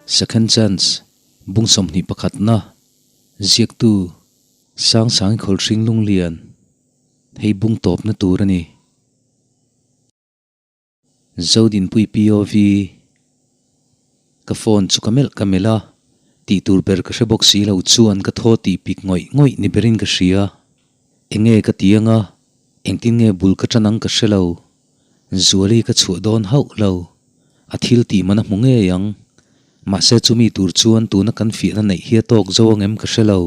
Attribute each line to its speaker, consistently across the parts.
Speaker 1: Second Chance, Bung 21 na, Ziaktu, Sangsangi Khawlhring Lunglian, Hei bung tawpna tur a ni. Zodinpui POV, Ka phone chu ka melh ka melh a, tih tur ber ka hre bawk si lo chuan ka thaw tih pik ngawih ngawih ni berin ka hria. Enge ka ti anga, engtin nge bul ka tan ang ka hre lo. Zuali ka chhuah dawn hauh lo. A thil tih man a hmu ngei ang. Mahse chumi tur chuan tuna kan fiahna neih hi a tawk zo angem ka hre lo.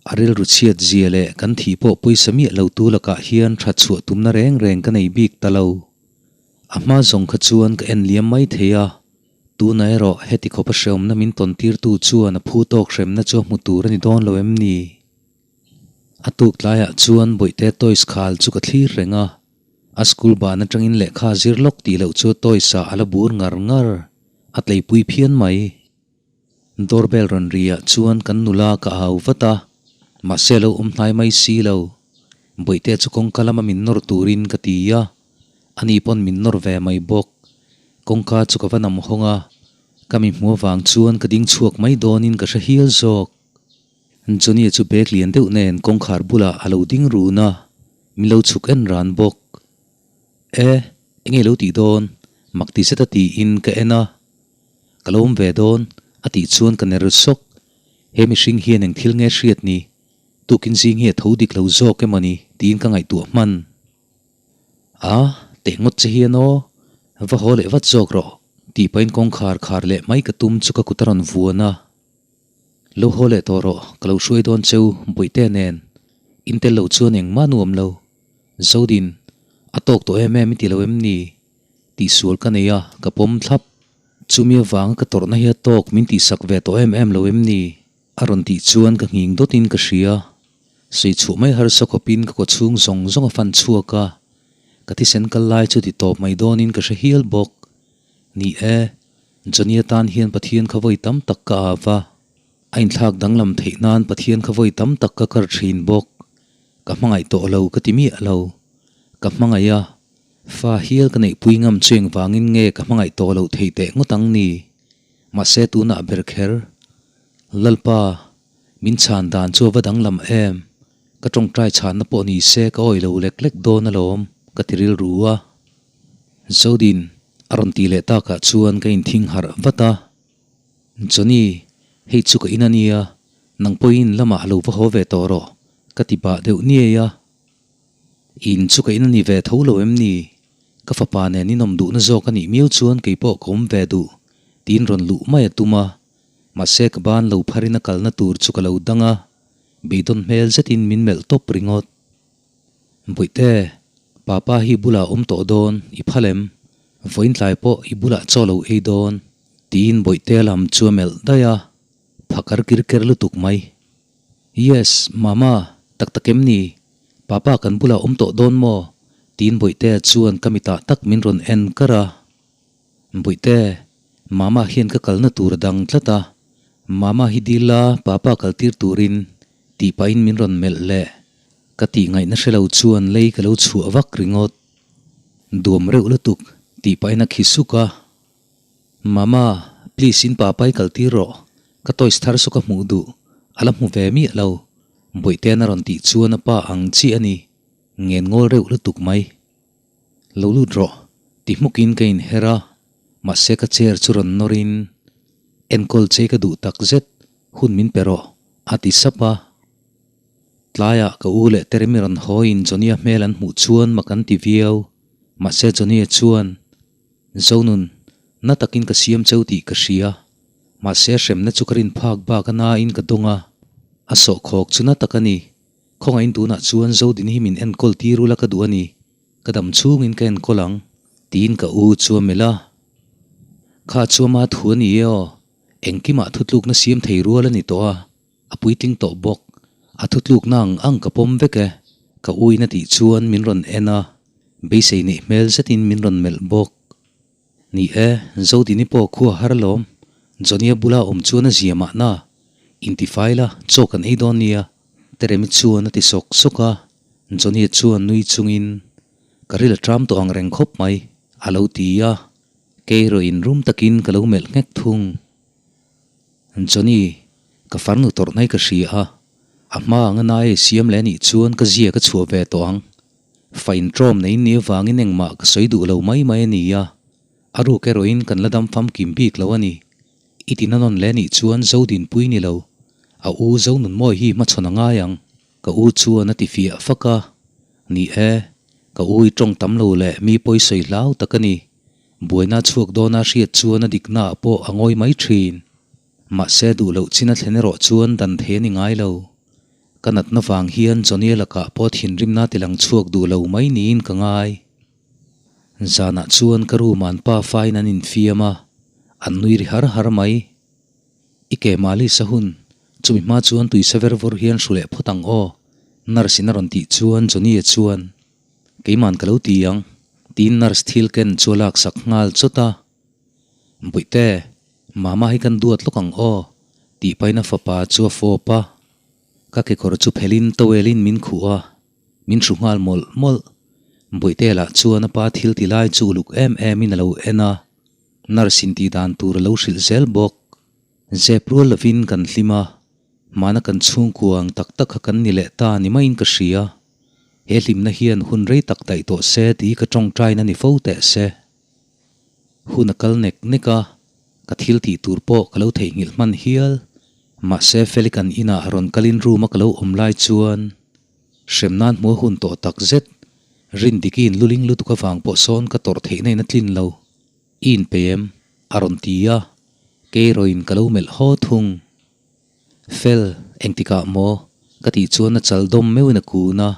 Speaker 1: A rilru chhiat zia leh kan thih pawh pawisa miah lo tu lakah hian tha chhuah tumna reng reng ka nei bik ta lo. A hma zawng kha chuan ka en liam mai thei a, tuna erawh heti khawp a hreawmna min tawn tirtu chuan a phu tawk hremna chu a hmu tur a ni dawn lo em ni? A tuk tlaiah chuan Bawihte toys khal chu ka thlir reng a, a school ban atangin lehkha zir lawk tih loh chu toys ah a la bur ngar ngar, a tleipui phian mai. Doorbell rawn ri ah chuan kan nula ka au vat a, mahse lo awm hnai mai si lo. Bawihte chu kawngka lama min nawr turin ka ti a, ani pawn min nawr ve mai bawk. Kawngka chu ka va nam hawng a, ka mi hmu avang chuan ka ding chhuak mai dawnin ka hre hial zawk. Johnny chu bag lian deuh nen kawngkhar bulah a lo ding run a, min lo chhuk en ran bawk. E, enge lo tih dawn? Mak ti zet a tiin ka en a. Ka lo awm ve dawn, a tih chuan ka ner sawk. He mihring hian eng thil nge hriat ni? Tukin zing hi a tho dik lo zawk emaw ni tiin ka ngaihtuah hman. A, teh ngawt che hian aw, va haw leh vat zawk rawh, tih pahin kawngkhar khar leh mai ka tum chu ka kut a rawn vuan a. Lo haw leh tawh rawh, ka lo hruai dawn cheu, Bawihte nen. In tel lo chuan engmah nuam lo. Zodin, a tawk tawh em em i ti lo em ni? Tihsual ka nei a, ka pawm thlap. Chumi avanga ka tawrhna hi a tawk min tihsak ve tawh em em lo em ni? A rawn tih chuan ka nghing dawtin ka hria. Sawi chhuah mai harsa khawpin ka kawchhung zawng zawng a fan chhuak a, ka thisen kal lai chu ti tawp mai dawnin ka hre hial bawk. Ni e, Johnny atan hian Pathian kha vawi tam tak ka av a, a inthlak danglam theih nan Pathian kha vawi tam tak ka kar thin bawk. Ka hmangaih tawh lo ka ti miah lo. Ka hmangaih a, fa hial ka neihpui ngam chu engvangin nge ka hmangaih tawh loh theih teh ngawt ang ni? Mahse tunah ber kher. Lalpa, min chhan dan chu a va danglam em? Ka tawngtai chhanna pawh ni se ka awih lo lek lek dawn alawm, ka ti rilru a. Zodin, a rawn tih leh takah chuan ka inthing harh vat a. Johnny, hei chu ka in a nia, nang pawhin lamah lo va haw ve tawh rawh, ka ti bah deuh niai a. In chu ka in a ni ve tho lo em ni? Ka fapa nen inawm duhna zawk a nih miau chuan kei pawh ka awm ve duh, tiin rawn luh mai a tum a. Mahse ka ban lo pharin a kalna tur chu ka lo dang a, beidawn hmel zetin min melh tawp ringawt. Bawihte, Papa hi bulah awm tawh dawn, i phal em? Vawiin tlai pawh i bulah chaw lo ei dawn, tiin Bawihte lam chu a melh daih a, phakar kir ker lutuk mai. Yes, Mama, tak tak em ni? Papa kan bulah awm tawh dawn maw? tiin Bawihtea chuan ka mitah tak min rawn en kar a. Bawihte, Mama hian ka kalna tur a dang tlat a, Mama hi dil la Papa kaltir turin tih pahin min rawn melh leh. Ka tih ngaihna hre lo chuan lei ka lo chhuah vak ringawt. Duam reuh lutuk tih pahin a khi suk a. Mama, please in papa i kaltir rawh, ka toys thar saw ka hmuh duh, a la hmu ve miah lo, Bawihten a rawn tih chuan a pa ang chiah a ni, ngen ngawl reuh lutuk mai. Lo lut rawh, ti hmukin ka inher a, mahse ka chair chu rawn nawrin, enkawl che ka duh tak zet, hun min pe rawh, a ti sap a. Tlaiah ka u leh Teremi rawn hawiin Johnny-a hmel an hmuh chuan mak an ti viau, mahse Johnny-a chuan, Zonun, na takin ka siam cheu tih ka hria. Mahse hremna chu ka rin phak bak a nain ka dawng a. A sawhkhawk chu na tak a ni. Khawngaihin tunah chuan Zodin hi min enkawl tir ula ka duh a ni. Ka dam chhungin ka enkawl ang, tiin ka u chu a melh a. Kha chu ama thu a ni e aw. Engkimah thutlukna siam thei rual a ni tawh a. A puitling tawh bawk. A thutlukna ang ang ka pawm vek e. Ka uina tih chuan min rawn en a, beisei neih hmel zetin min rawn melh bawk. Ni e, Zodini pawh khua har alawm. Johnny-a bula awm chuan a zia mahna. Intifai la, chaw kan ei dawn nia, Teremi chuan a ti sawk sawk a. Johnny-a chuan nui chungin, Ka ril a ṭam tawh ang reng khawp mai, a lo ti a. Kei rawh in rum takin ka lo melh nghek thung. Johnny, ka farnu tawrh hnai ka hria a, a hma anga nai ei siam leh anih chuan ka zia ka chhuah ve tawh ang. Fa intrawm nei in nih avangin engmah ka sawi duh lo mai mai a ni a, a ruk erawhin kan la dam famkim bik lo a ni. I ti na nawn leh anih chuan Zodinpui ni lo, a u Zonunmawi hi hmachhawn a ngai ang. Ka u chuan a ti fiah fak a, Ni e, ka u i tawng tam lo leh mi pawi sawi hlau tak a ni. Buaina chhuak dawna hriat chuan a diknaah pawh a ngawi mai thin. Mahse duh loh chin a thlen erawh chuan dan thei a ni ngai lo. Ka natna vang hian Johnny-a lakah pawh thinrimna ti lang chhuak duh lo mai niin ka ngai. Zanah chuan ka room-ah an pa fain an infiam a, an nui ri har har mai. I ke mali sa hun, chumi hma chuan tui sa ver vawr hian hru leh phawt ang aw, nurse in a rawn tih chuan Johnny-a chuan, Keiman ka lo ti ang, tiin nurse thil ken chu a lak sak nghal chawt a. Bawihte, mama hi kan duat lawk ang aw, tih pahin a fapa chu a fawp a. Ka kekawr chu phelin towel in min khuh a, min hru nghal mawlh mawlh. Bawihte lah chuan a pa thil ti lai chu uluk em em in a lo en a. Nurse in tih dan tur a lo hrilh zel bawk. Zep rual lovin kan hlim a, hmana kan chhungkua ang tak tak kha kan ni leh ta ni maiin ka hria. He hlimna hian hun rei tak daih tawh se tih ka tawngtaina ni fo teh se. Hun a kal nek nek a, ka thil tih tur pawh ka lo theihnghilh hman hial. Mahse Felikan inah rawn kalin room a ka lo awm lai chuan Hrem nan hmu a hun tawh tak zet. Rindiki'n luling lutuk avang pawh sawn ka tawrh theihna in a tlin lo. I inpei em? A rawn ti a, Keirawin ka lo melh haw thung. Fel, engtikah maw? Ka tih chuan a chal dawm meuhin a kun a.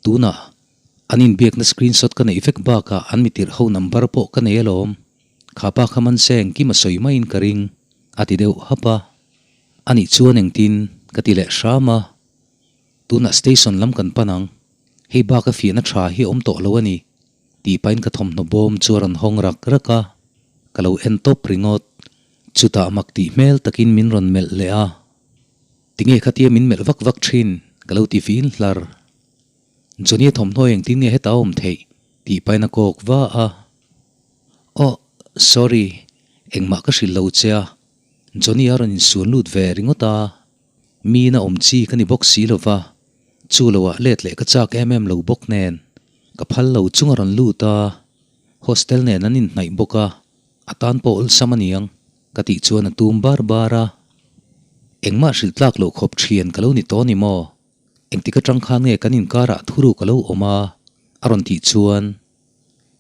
Speaker 1: Tunah, an inbiakna screenshot ka neih vek bakah an mitirh ho number pawh ka nei alawm. Kha pa kha man se engkim a sawi maiin ka ring, a ti deuh hap a. Anih chuan engtin? Ka ti leh hram a. Tunah station lam kan pan ang, hei bak a fiahna tha hi a awm tawh lo a ni, tih pahin ka thawmhnaw bawm chu a rawn hawng rak rak a, ka lo en tawp ringawt. Chutah mak tih hmel takin min rawn melh leh a, Tinge khatia min melh vak vak thin? ka lo ti vin hlar. Johnny-a thawmhnaw engtin nge heta a awm theih? tih pahin a kawk va a. Aw, sorry, engmah ka hrilh lo che a, Johnny-a rawn insuan lut ve ringawt a. Miin a awm chi ka ni bawk si lo va, chu loah let leh ka chak em em lo bawk nen, ka phal lo chung a rawn lut a, hostel nen an inhnaih bawk a, a tan pawh awlsam a niang ka tih chuan a tum bar bar a. Engmah hrilh tlak loh khawp thian ka lo ni tawh ni maw? Engtik atang khan nge kan inkarah thuruk a lo awm a? a rawn tih chuan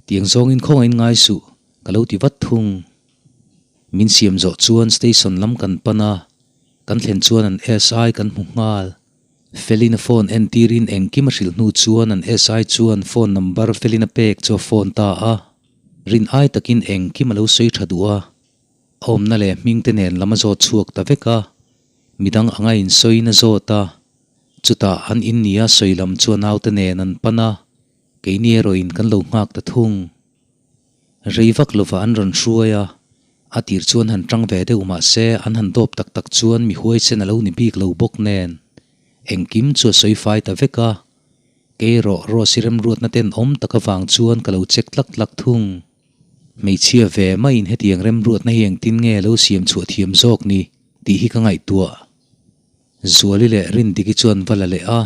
Speaker 1: Tiang zawngin khawngaihin ngai suh, ka lo ti vat thung. Min siam zawh chuan station lam kan pan a, kan thlen chuan an SI kan hmu nghal. Felina phone entirin engkim a hrilh hnu chuan an SI chuan phone number Felina pek chu a phone ta a. Rin ai takin engkim a lo sawi tha duh a, a awmna leh hming te nen lam a zawt chhuak ta vek a, midang anga insawiin a zawt a, chutah an in nia sawi lam chu a naute nen an pan a. Keini erawhin kan lo nghak ta thung. Rei vak lova an rawn hruai a, a tir chuan han tang ve deuh mah se an han dawp tak tak chuan mi huaisen a lo ni bik lo bawk nen engkim chu a sawi fai ta vek a. Kei erawh Rose-i remruatna ten awm tak avang chuan ka lo check tlak tlak thung. Hmeichhia ve maiin hetiang remruatna hi engtin nge lo siam chhuah thiam zawk ni tih hi ka ngaihtuah. Zuali leh Rindiki chuan va la leh a.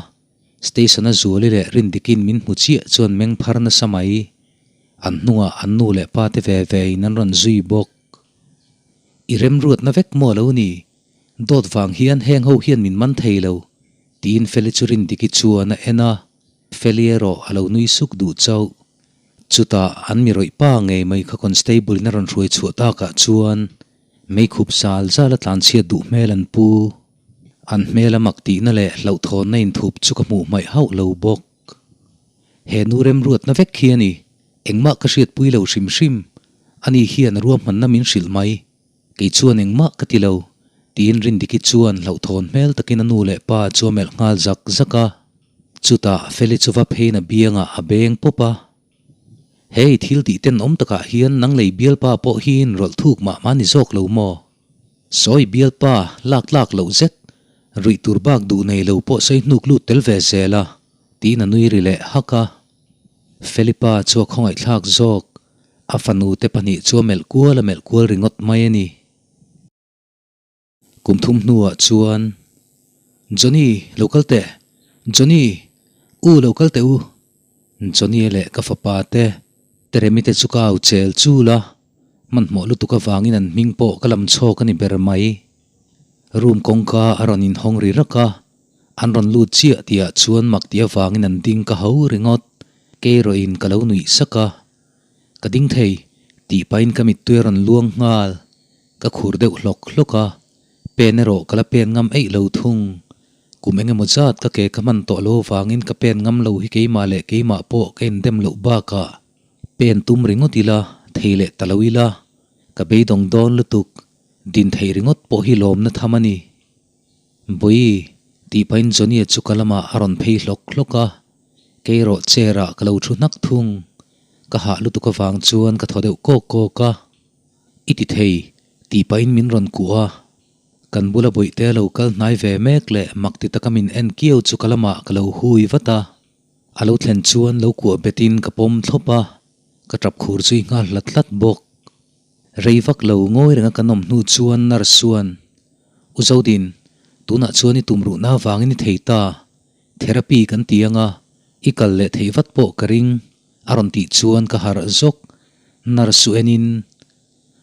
Speaker 1: Station-a Zuali leh Rindiki'n min hmu chiah chuan meng phar nasa mai. An hnungah an nu leh pa te ve ve in an rawn zui bawk. I remruatna vek maw lo ni? Dawt vang hian heng ho hian min man thei lo, tiin Feli chu Rindiki chuan a en a. Feli erawh a lo nui suk duh chauh. Chutah an mi rawih pa ngei mai kha constable in a rawn hruai chhuah takah chuan meikhup zal zal a tlanchhiat duh hmel an pu. An hmela mak tihna leh hlauhthawnna inthup chu ka hmuh hmaih hauh lo bawk. He nu remruatna vek hi a ni, engmah ka hriatpui lo hrim hrim, ani hian a ruahmanna min hrilh mai, kei chuan engmah ka ti lo, tiin Rindiki chuan hlauhthawn hmel takin a nu leh pa chu a melh nghal zak zak a. Chutah Feli chu va pheiin a biangah a beng pawp a. Hei thil tih tenawm takah hian nang lei bialpa pawh hi inrawlh thuk mah mah ni zawk lo maw? Sawi bialpa lak tlak loh zet, ruih tur bak duh nei lo pawh sawi hnuk lut tel ve zel a, tiin a nui ri leh hak a. Felipa chu a khawngaihthlak zawk, a fanu te pahnih chu a melh kual a melh kual ringawt mai a ni. Kum thum hnuah chuan, Johnny, lo kal teh! Johnny! U, lo kal teh u! Johnny leh ka fapa te, Teremi te chu ka au chel chul a, hmanhmawh lutuk avangin an hming pawh ka lam chhawk a ni ber mai. Room kawngka a rawn inhawng ri rak a, an rawn lut chiah tihah chuan mak tih avangin an ding ka ho ringawt, kei erawhin ka lo nuih sak a. Ka ding thei, tih pahin ka mittui a rawn luang nghal. Ka khur deuh hlawk hlawk a, pen erawh ka la pen ngam eih lo thung. Kum eng emaw zat ka ke ka hman tawh lo avangin ka pen ngam lo hi keimah leh keimah pawh ka indem loh bakah pen tum ringawt ila, thei leh ta lo ila, ka beidawng dawn lutuk, din theih ringawt pawh hi lawmna tham a ni. Bawi, tih pahin Johnny-a chu ka lamah a rawn phei hlawk hlawk a, kei erawh chair-ah ka lo thu hnak thung. Ka hah lutuk avang chuan ka thaw deuh kawk kawk a. I ti thei, tih pahin min rawn kuh a. Kan bula bawihte a lo kal hnai ve mek leh mak ti taka min en kiau chu ka lamah ka lo hui vat a. A lo thlen chuan lo kuah betin ka pawm thlawp a, ka tap khur zui nghal hlat hlat bawk. Rei vak lo ngawi renga kan awm hnu chuan nurse chuan, U Zodin, tunah chuan i tum ruhna avangin i thei ta. Therapy kan ti anga, i kal leh theih vat pawh ka ring, a rawn tih chuan ka harh zawk. Nurse chu enin,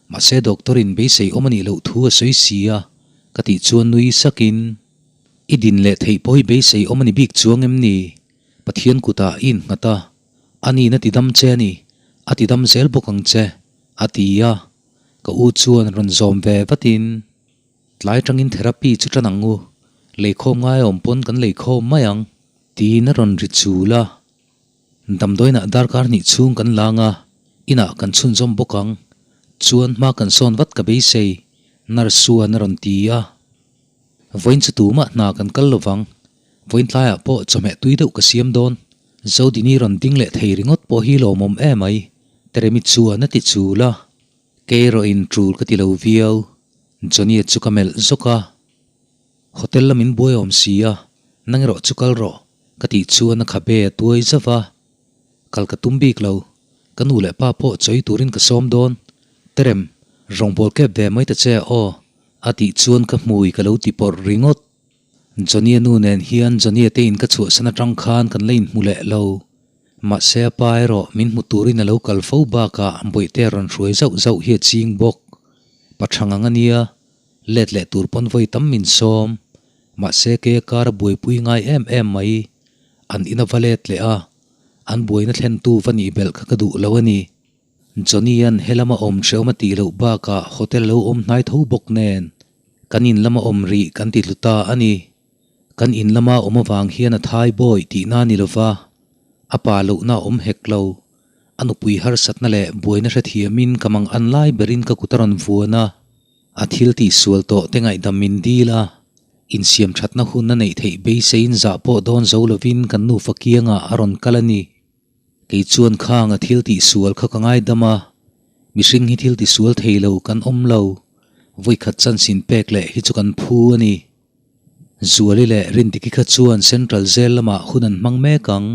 Speaker 1: Mahse doctor in beisei awm a nih loh thu a sawi si a, ka tih chuan nui sakin, I din leh theih pawh hi beisei awm a ni bik chuang em ni? Pathian kutah i innghat a, a niin a ti dam che a ni, a ti dam zel bawk ang che, a ti a. Ka u chuan rawn zawm ve vatin, Tlai tangin therapy chu tan ang u, leikhawm ngai awm pawn kan leikhawm mai ang, tiin a rawn ri chul a. Damdawiinah darkar hnih chhung kan lang a, inah kan chhunzawm bawk ang. Chuan hma kan sawn vat ka beisei, nurse chuan a rawn ti a. Vawiin chu tumah hna kan kal lovang, vawiin tlaiah pawh chawhmeh tui deuh ka siam dawn. Zodini rawn ding leh thei ringawt pawh hi lawmawm emai, Teremi chuan a ti chul a. Kei erawhin tul ka ti lo viau, Johnny-a chu ka melh zawk a. Hotel lamin buai a awm si a, nang erawh chu kal rawh, ka tih chuan a khabe a tuai zauh a. Kal ka tum bik lo, ka nu leh pa pawh chawi turin ka sawm dawn. Terem, rawngbâwl kep ve mai ta che a aw, a tih chuan ka hmui ka lo ti pawrh ringawt. Johnny-a nu nen hian Johnny-a te in ka chhuahsan atang khan kan la inhmu leh lo. Mahse a pa erawh min hmu turin a lo kal fo bakah bawihte a rawn hruai zauh zauh hi a ching bawk. Pa tha ngang a nia, Let leh tur pawn vawi tam min sawm. Mahse kei a kar a buaipui ngai em em mai. An in a va let leh a, an buaina thlentu va nih belh kha ka duh lo a ni. Johnny-a'n he lama awm hrehawm a tih loh bakah hotel a lo awm hnai tho bawk nen kan in lama awm rih kan ti tlu ta a ni. Kan in lama awm avang hian a thai bawi tihna a ni lova, a pa lohna a awm hek lo. A nupui harsatna leh buaina hrethiamin ka mang an lai berin ka kut a rawn vuan a. A thil tih sual tawh te ngaihdam min dil a, insiam thatna hun a neih theih beiseiin zah pawh dawn zo lovin kan nufa kiangah a rawn kal a ni. Kei chuan khang a thil tih sual kha ka ngaidam a, mihring hi thil tisual thei lo kan awm lo, vawikhat chansin pek leh hi chu kan phu a ni. Zuali leh Rindiki kha chuan Central Jail lamah hun an hmang mek ang.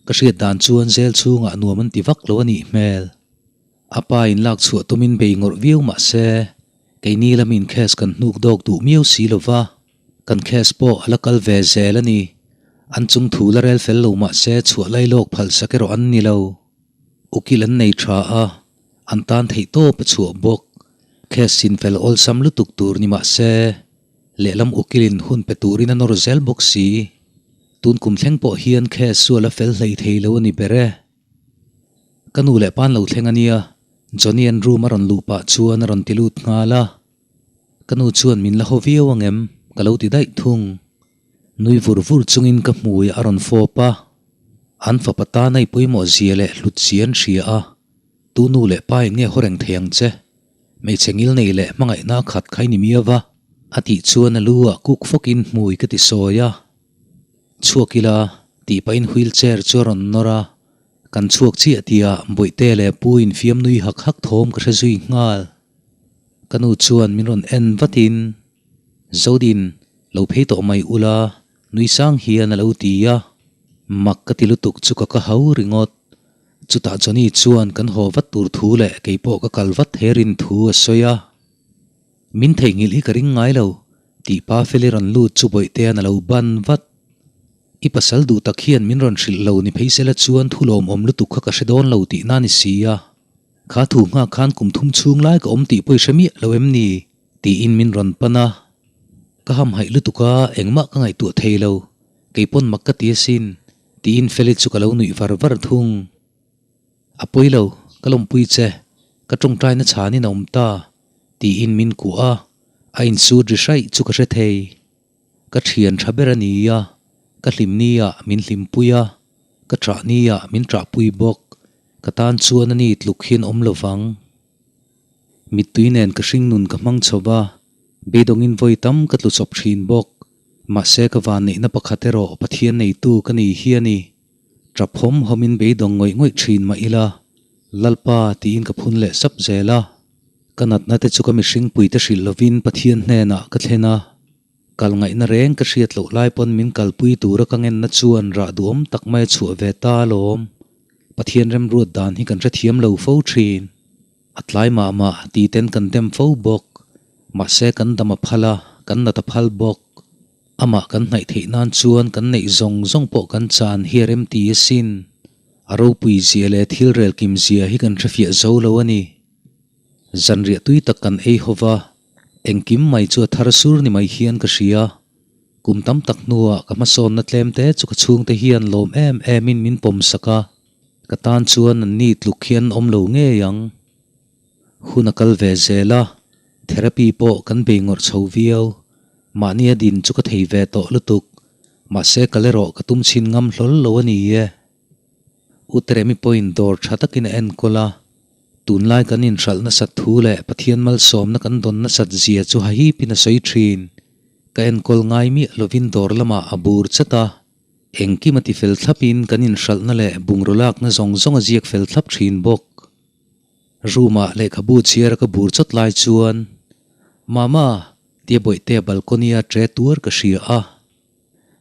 Speaker 1: Ka hriat dan chuan jail chhungah nuam an ti vak lo a nih hmel. A pa in lak chhuah tumin bei ngawrh viau mah se, keini lamin case kan hnuk dawk duh miau si lo va, kan case pawh a la kal ve zel a ni. An chung thu la rel fel lo mah se chhuah lai lawk phal sak erawh an ni lo. Ukil an nei tha a, an tan theih tawp a chhuah bawk. Case sin fel awlsam lutuk tur ni mah se, lehlam ukilin hun pe turin a nawr zel bawk si. Tun kum thleng pawh hian case chu a la fel hlei thei lo a ni ber e. Ka nu leh pan lo thleng a nia, Johnny-a'n room a rawn luh pah chuan a rawn ti lut nghal a. Ka nu chuan min la haw viau ang em? Ka lo ti daih thung. Nui vur vur chungin ka hmui a rawn fawp a. An fapa tana i pawimawh zia leh hlut zia an hria a, tu nu leh pa in nge haw reng thei ang che? Hmeichhe ngil nei leh hmangaihna a khat kha i ni miau va, a tih chuan a lu ah kuk fawkin hmui ka ti sawi a. Chhuak ila, tih pahin wheel chair chu a rawn nawr a, kan chhuak chiah tihah Bawihte leh Pu infiam nui hak hak thawm ka hre zui nghal. Ka nu chuan min rawn en vatin, Zodin, lo phei tawh mai ula, nui sang hian a lo ti a. Mak ka ti lutuk chu ka ka hau ringawt. Chutah Johnny chuan kan haw vat tur thu leh keipawh ka kal vat he rin thu a sawi a. Min theihnghilh hi ka ring ngai lo. Tih pa Feli rawn lut chu Bawihtea'n a lo ban vat. I pasal duh tak hian min rawn hrilh lo ni phei sela chuan thu lawmawm lutuk kha ka hre dawn lo tihna ni si a. Kha thu nghak khan kum thum chhung lai ka awm tih pawh i hre miah lo em ni? tiin min rawn pan a. Ka hamhaih lutuk a, engmah ka ngaihtuah thei lo. Kei pawn mak ka ti asin, tiin Feli chu ka lo nuih var var thung. A pawi lo, ka lawmpui che, ka tawngtaina chhanin a awm ta, tiin min kuah a, a insut ri hraih chu ka hre thei. Ka thian tha ber a ni a, ka hlim ni ah min hlimpui a, ka ṭah ni ah min ṭahpui bawk, ka tan chuan a ni tluk hian awm lo vang. Mittui nen ka hring nun ka hmang chho va, beidawngin vawi tam ka tlu chawp thin bawk, mahse ka vanneihna pakhat erawh Pathian neitu ka ni hi a ni. Ṭap hawm hawmin beidawng ngawih ngawih thin mah ila, Lalpa tiin ka phun leh sap zel a. Ka natna te chu ka mihring puite hrilh lovin Pathian hnenah ka thlen a. Kal ngaihna reng ka hriat loh lai pawn min kalpui tura ka ngenna chuan rah duhawm tak mai a chhuah ve ta alawm. Pathian remruat dan hi kan hrethiam lo fo thin. A tlai mah mah ti ten kan dem fo bawk. Mahse kan dam a phal a, kan nat a phal bawk. Amah kan hnaih theih nan chuan kan neih zawng zawng pawh kan chan hi a rem ti asin. A ropui zia leh thil rel kim zia hi kan hrefiah zo lo a ni. Zanriah tui tak kan ei ho va, engkim mai chu a thar sur ni mai hian ka hria. Kum tam tak hnuah ka hmasawnna tlem te chu ka chhungte hian lawm em emin min pawm sak a, ka tan chuan an ni tluk hian awm lo ngei ang. Hun a kal ve zel a, therapy pawh kan bei ngawrh chho viau. Mahni a din chu ka thei ve tawh lutuk, mahse kal erawh ka tum chhin ngam hlawl lo a ni e. U Teremi pawhin dawr tha takin a enkawl a, tunlai kan inhralh nasat thu leh Pathian malsawmna kan dawn nasat zia chu hahipin a sawi thin. Ka enkawl ngai miah lovin dawr lamah a bur chat a, engkim a ti fel thlapin kan inhralhna leh bungraw lakna zawng zawng a ziak fel thlap thin bawk. Room-ah lehkhabu chhiar a ka bur chawt lai chuan, Mama! tia Bawihtea balcony-a tre tuar ka hria a.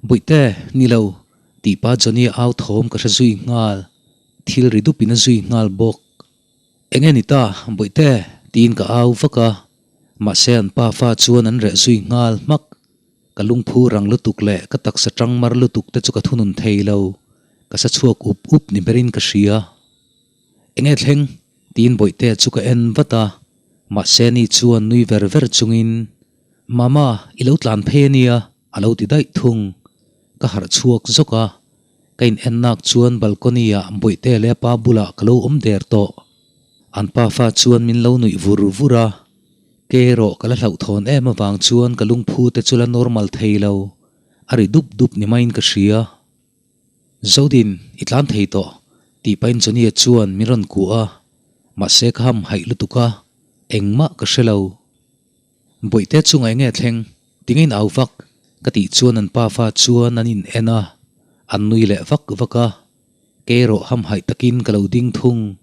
Speaker 1: Bawihte, ni lo, tih pa Johnny-a au thawm ka hre zui nghal. Thil ri dupin a zui nghal bawk. Enge ni ta, Bawihte? tiin ka au vak a. Mahse an pa fa chuan an reh zui nghal hmak. Ka lungphu rang lutuk leh ka taksa tang mar lutuk te chu ka thunun thei lo. Ka sa chhuak up up ni berin ka hria. Enge thleng? tiin Bawihtea chu ka en vat a. Mahse ni chuan nui ver ver chungin, Mama, i lo tlan phei a nia. A lo ti daih thung. Ka harh chhuak zawk a, ka in en nak chuan balcony ah Bawihte leh a pa bulah ka lo awm der tawh. An pa fa chuan min lo nuih vur vur a, ke erawh ka la hlauhthawn em avang chuan ka lungphu te chu la normal thei lo, a ri dup dup ni maiin ka hria. Zodin, i tlan thei tawh, tih pahin Johnny-a chuan min rawn kuah a, mahse ka hamhaih lutuk a, engmah ka hre lo. Bawihte chungah enge thleng? Tinge in au vak? Ka tih chuan an pa fa chuan an in en a, an nui leh vak vak a. Kei erawh hamhaih takin ka lo ding thung.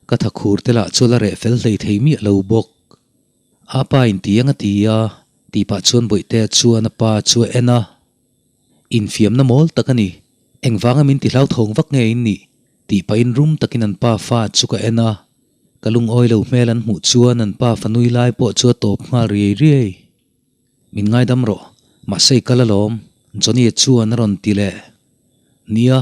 Speaker 1: Ka tha khur te lah chu la reh fel hlei thei miah lo bawk. A pa in ti ang a ti a, tih pah chuan Bawihtea chuan a pa chu a en a. Infiamna mawl tak a ni. Engvanga min ti hlauthawng vak nge in nih? Tih pahin rum takin an pa fa chu ka en a. Ka lungawi lo hmel an hmuh chuan an pa fanui lai pawh chu a tawp nghal riai riai. Min ngaidam rawh, mahse i kal alawm, Johnny-a chuan a rawn ti leh. Nia,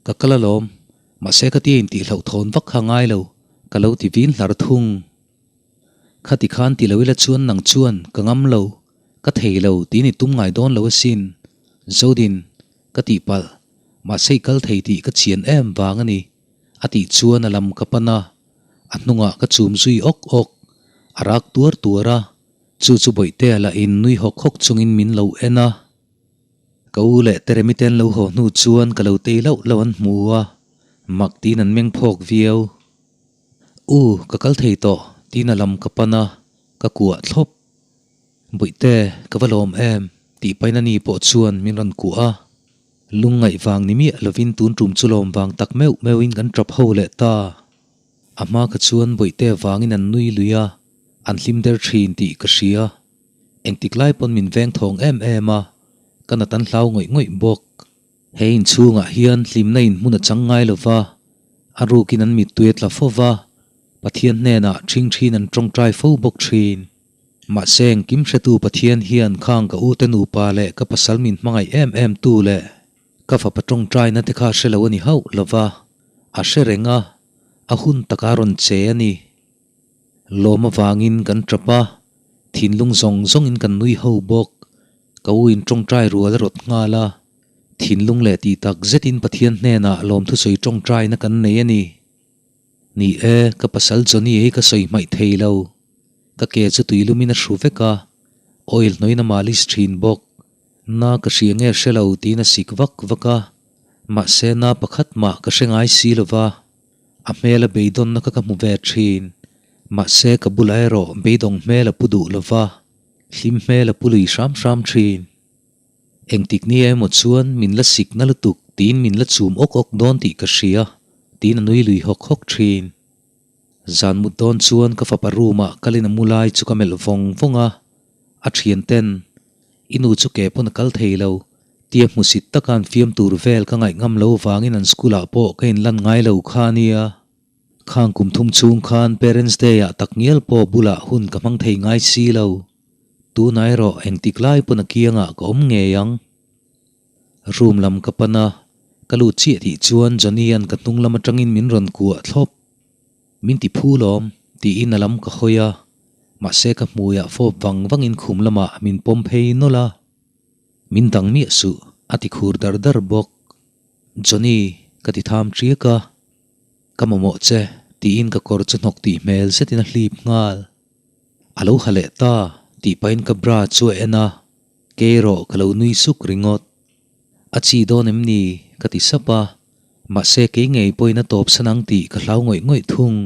Speaker 1: ka kal alawm, mahse ka tia intih hlauhthawn vak kha ngai lo, ka lo ti vin hlar thung. Khati khan ti lo ila chuan nang chuan ka ngam lo, ka thei lo tiin i tum ngai dawn lo asin, Zodin, ka tihpalh, mahse i kal thei tih ka chian em vang a ni. A tih chuan a lam ka pan a, a hnungah ka chum zui awk awk, a rak tuar tuar a, chu chu Bawihtea lah in nui hawk hawk chungin min lo en a. Ka u leh Teremi te an lo haw hnu chuan ka lo tei lauh lauh an hmu a, mak tiin an meng phawk viau. U, ka kal thei tawh, tiin a lam ka pan a, ka kuah thlawp. Bawihte, ka va lawm em, tih pahin ani pawh chuan min rawn kuah a. Lungngaih vang ni miah lovin tun tum chu lawm vang tak meuh meuhin kan tap ho leh ta. A hma kha chuan Bawihte vangin an nui lui a, an hlim der thin tih ka hria. Engtik lai pawn min veng thawng em em a, ka nat an hlau ngawih ngawih bawk. He inchhungah hian hlimna in hmun a chang ngai lova, a rukin an mittui a tla fo va, Pathian hnenah ṭhing ṭhin an ṭawngṭai fo bawk ṭhin. Mahse engkim hretu Pathian hian khang ka ute nupa leh ka pasal min hmangaih em em tu leh ka fapa tawngtaina te kha hre lo a ni hauh lova, a hre reng a, a hun taka rawn che a ni. Lawm avangin kan tap a, thinlung zawng zawngin kan nui ho bawk. Ka u in tawngtai rual a rawt nghal a, thinlung leh tih tak zetin Pathian hnenah lawmthusawi tawngtaina kan nei a ni. Ni e, ka pasal Johnny hi ka sawi hmaih thei lo. Ka ke chu tuilumin a hru vek a, oil hnawiin a malis thin bawk. Na ka hria nge hre lo tiin a sik vak vak a, mahse na pakhat mah ka hre ngai si lo va. A hmel a beidawnna kha ka hmu ve thin, mahse ka bulah erawh beidawng hmel a pu duh lo va, hlim hmel a pu lui hram hram thin. Engtik ni emaw chuan min la sik na lutuk tiin min la chum awk awk dawn tih ka hria, tiin a nui lui hawk hawk thin. Zan mut dawn chuan ka fapa room ah kalin a mu lai chu ka melh vawng vawng a, a thian ten, I nu chu ke pawn a kal thei lo, tia hmusit taka an fiam tur vel ka ngaih ngam lo vangin an school ah pawh ka inlan ngai lo kha a nia. Khang kum thum chhung khan Parents Day ah takngial pawh bulah hun ka hmang thei ngai si lo. Tunah erawh engtik lai pawn a kiangah ka awm ngei ang. Room lam ka pan a, ka lut chiah tih chuan Johnny-a'n ka hnung lam atangin min rawn kuah thlawp. Min ti phu lawm, tiin a lam ka hawi a, mahse ka hmuiah fawp vang vangin khum lamah min pawm phei nawlh a. Min dang miah suh, a ti khur dar dar bawk. Johnny, ka ti tham ṭiak a. Ka mamawh che, tiin ka kawr chu hnawk tih hmel zetin a hlip nghal. A lo ha leh ta, tih pahin ka bra chu a en a, kei erawh ka lo nui suk ringawt. A chi dawn em ni? ka ti sap a, mahse kei ngei pawhin a tawp san ang tih ka hlau ngawih ngawih thung.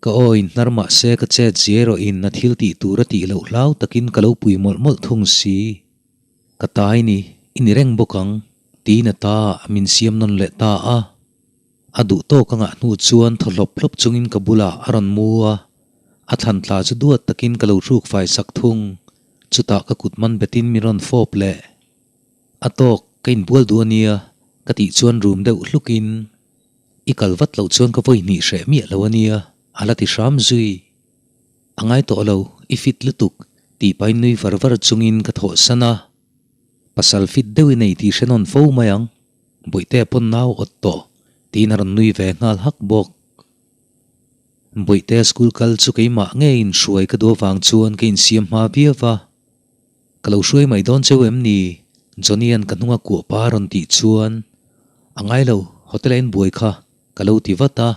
Speaker 1: Ka aw in hnar mahse ka chet zia erawhin a thil tih tur a tih loh hlau takin ka lo pui mawlh mawlh thung si. Ka ta i ni, i ni reng bawk ang, tiin a ta ah min siam nawn leh ta a. A duh tawk a ngah hnu chuan thaw hlawp hlawp chungin ka bulah a rawn mu a, a thlan tla chu duat takin ka lo hruk fai sak thung. Chutah ka kut man betin min rawn fawp leh. A tawk, ka inbual duh a nia, ka tih chuan rum deuh hlukin, I kal vat loh chuan ka vawi hnih hreh miah lo a nia, a la ti hram zui. A ngai tawh lo, i fit lutuk, tih pahin nui var var chungin ka thawhsan a. Pasal fit deuh i nei tih hre nawn fo mai ang. Bawihtea pawn nau awt tawh tiin a rawn nui ve nghal hak bawk. Bawihtea school kal chu keimah ngeiin hruai ka duh avang chuan ka insiam hma viau va. Ka lo hruai mai dawn cheu em ni? Johnny-a'n ka hnunga kuah pa a rawn tih chuan, A ngai lo, hotel-a inbuai kha ka lo ti vat a.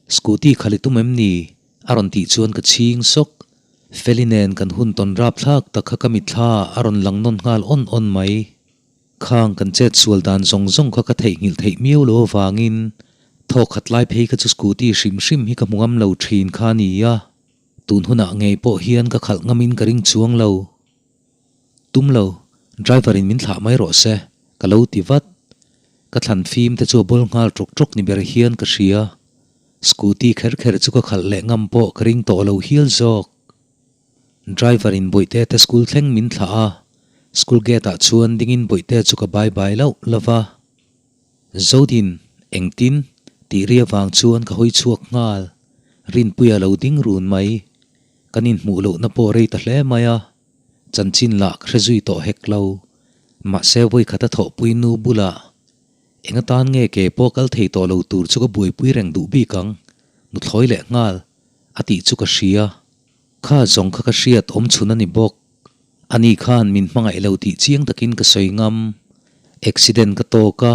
Speaker 1: Scooty khalh i tum em ni? a rawn tih chuan ka chhing sawk. Feli nen kan hun tawn rapthlak tak kha ka mitthla a rawn lang nawn nghal awn awn mai. Khang kan chet sual dan zawng zawng kha ka theihnghilh theih miau lo avangin thawk khat lai phei kha chu scooty hrim hrim hi ka hmu ngam lo thin kha a ni a, tun hunah ngei pawh hian ka khalh ngamin ka ring chuang lo. Tum lo, driver in min thlah mai rawh se, ka lo ti vat. Ka thlan fim te chu a bawl nghal ṭawk ṭawk ni ber hian ka hria. Scooty kher kher chu ka khalh leh ngam pawh ka ring tawh lo hial zawk. Driver in Bawihte te school thleng min thlah a, school gate ah chuan ding in Bawihte chu ka bye bye lauh lauh va. Zodin, engtin? tih ri avang chuan ka hawi chhuak nghal. Rinpuia lo ding run mai. Kan inhmuh lohna pawh rei ta hle mai a, chanchin lah ka hre zui tawh hek lo. Mahse vawikhat a thawhpui nu bulah eng atan nge ke pawh kal thei tawh lo tur chu ka buaipui reng duh bik ang, nuthlawi leh nghal, a tih chu ka hria. Kha zawng kha ka hriat awm chhun a ni bawk. Ani khan min hmangaih lo tih chiang takin ka sawi ngam. Accident ka tawk a,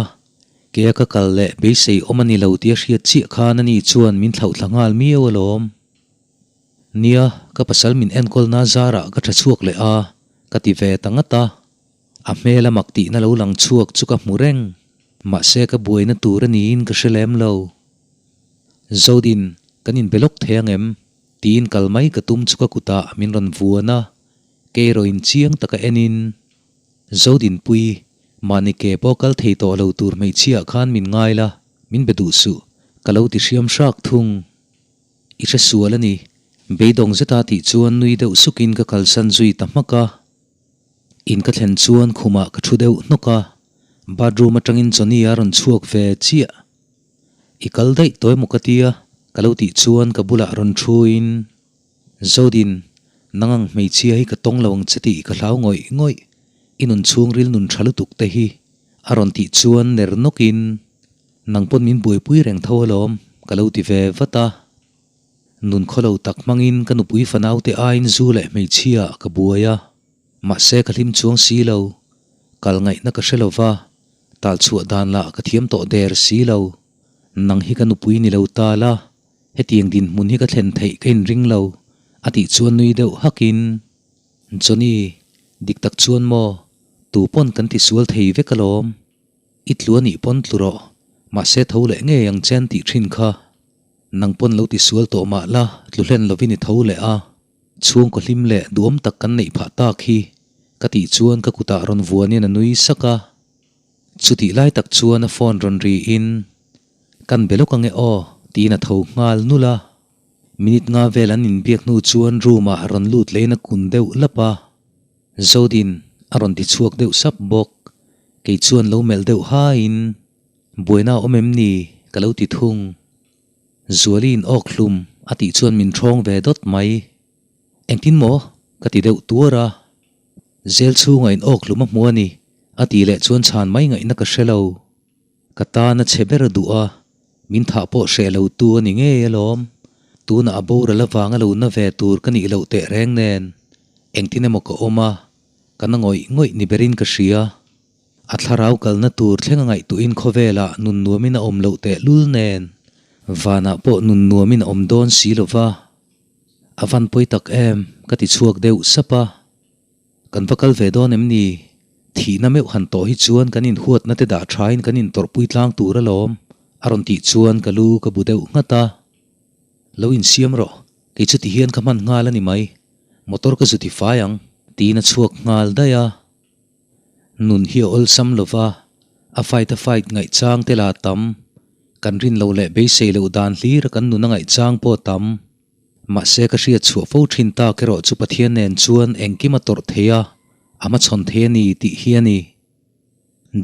Speaker 1: kea ka kal leh beisei awm a ni lo tih a hriat chiah khan ani chuan min thlauhthla nghal miau alawm. Nia, ka pasal min enkawlna zarah ka tha chhuak leh a, ka ti ve ta ngat a. A hmel a mak tihna lo lang chhuak chu ka hmu reng. Mahse ka buaina tur a niin ka hre lem lo. Zodin, kan inbe lawk thei ang em? Tiin kal mai ka tum chu ka kutah min rawn vuan a, kei erawhin chiang taka enin, Zodinpui, mahni ke pawh kal thei tawh lo tur hmeichhiaah khan min ngai la, min be duh suh, ka lo ti hriam hrak thung. I hre sual a ni, beidawng zeta tih chuan nui deuh sukin ka kalsan zui ta hmak a. In ka thlen chuan khumah ka thu deuh hnawk a, bathroom atangin Johnny a rawn chhuak ve chiah. I kal daih tawh emaw ka tia, ka lo tih chuan ka bulah rawn thuin, Zodin, Nang ang hmeichhia hi ka tawng lo ang che tih ka hlau ngawih ngawih, i nun chhungril nun tha lutuk te hi a rawn tih chuan ner nawkin, Nang pawn min buaipui reng tho alawm, ka lo ti ve vat a. Nun khawlo tak hmangin ka nupui fanaute aiin zu leh hmeichhia ka buai a, mahse ka hlim chuang si lo, kal ngaihna ka hre lo va, tal chhuah dan lah ka thiam tawh der si lo. Nang hi ka nupui ni lo ta la, hetiang dinhmun hi ka thlen theih ka inring lo, a tih chuan nui deuh hakin, Johnny, dik tak chuan maw, tu pawn kan tisual thei vek alawm. I tlu a nih pawn tlu rawh, mahse tho leh ngei ang che an tih thin kha. Nang pawn lo tisual tawh mah la, tlu hlen lovin i tho leh a. Chhungkaw hlim leh duhawm tak kan neih phah tak hi, ka tih chuan ka kutah rawn vuanin a nui sak a. Chutih lai tak chuan a phone rawn riin, Kan be lawk ange aw, tiin a tho nghal nulh a. Minute nga vel an inbiak hnu chuan room ah rawn lut lehin a kun deuh lap a. Zodin a rawn ti chhuak deuh sap bawk. Kei chuan lo melh deuh haiin, Buaina a awm em ni? ka lo ti thung. Zualiin awk hlum a tih chuan min ṭhawng ve dawt mai. Engtin maw? ka ti deuh tuar a. Zel chhungah in awk hlum a hmu a ni, a tih leh chuan chhan mai ngaihna ka hre lo. Ka tan a chhe ber duh a, min thah pawh hreh lo tu a ni ngei alawm. Tunah a boral avanga lo na ve tur ka nih loh teh reng nen, engtin emaw ka awm a, ka na ngawih ngawih ni berin ka hria. A thlarau kalna tur thleng a ngaihtuahin khawvelah nun nuamin a awm loh teh lul nen, vanah pawh nun nuamin a awm dawn si lo va. A van pawi tak em, ka ti chhuak deuh sap a. Kan va kal ve dawn em ni? Thihna meuh han tawh hi chuan kan inhuatna te dah thain kan intawrhpui tlang tur alawm, a rawn tih chuan ka lu ka bu deuh nghat a. Lo insiam rawh, kei chu tihian ka hman nghal a ni mai. Motor ka zu ti fai ang, tiin a chhuak nghal daih a. Nun hi a awlsam lo va, a fight a fight ngaihchang te la tam, kan rin loh leh beisei loh dan hlir a kan nun a ngaihchang pawh a tam. Mahse ka hriat chhuah fo thin tak erawh chu Pathian nen chuan engkim a tawrh thei a, a hmachhawn thei a ni tih hi a ni.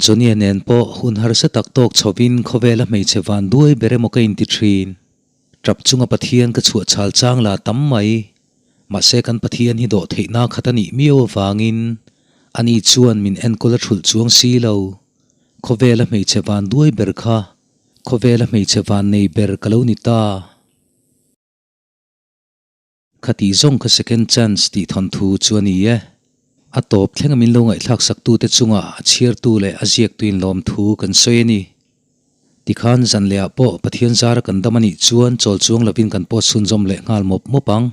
Speaker 1: Johnny-a nen pawh hun harsa tak tawk chhovin khawvela hmeichhe van duai ber emaw ka inti thin. Tap chunga Pathian ka chhuah chhal chang la tam mai. Mahse kan Pathian hi dawh theihna khat a nih miau avangin ani chuan min enkawl a thulh chuang si lo. Khawvela hmeichhe van duai ber kha khawvela hmeichhe van nei ber ka lo ni ta. Khatih zawng kha second chance tih thawnthu chu a ni e. A tawp thlenga min lo ngaihthlak saktute chungah a chhiartu leh a ziaktuin lawmthu kan sawi a ni. Tikhan zan lehah pawh Pathian zara kan dam a nih chuan chawl chuang lovin kan post chhunzawm leh nghal mawp mawp ang.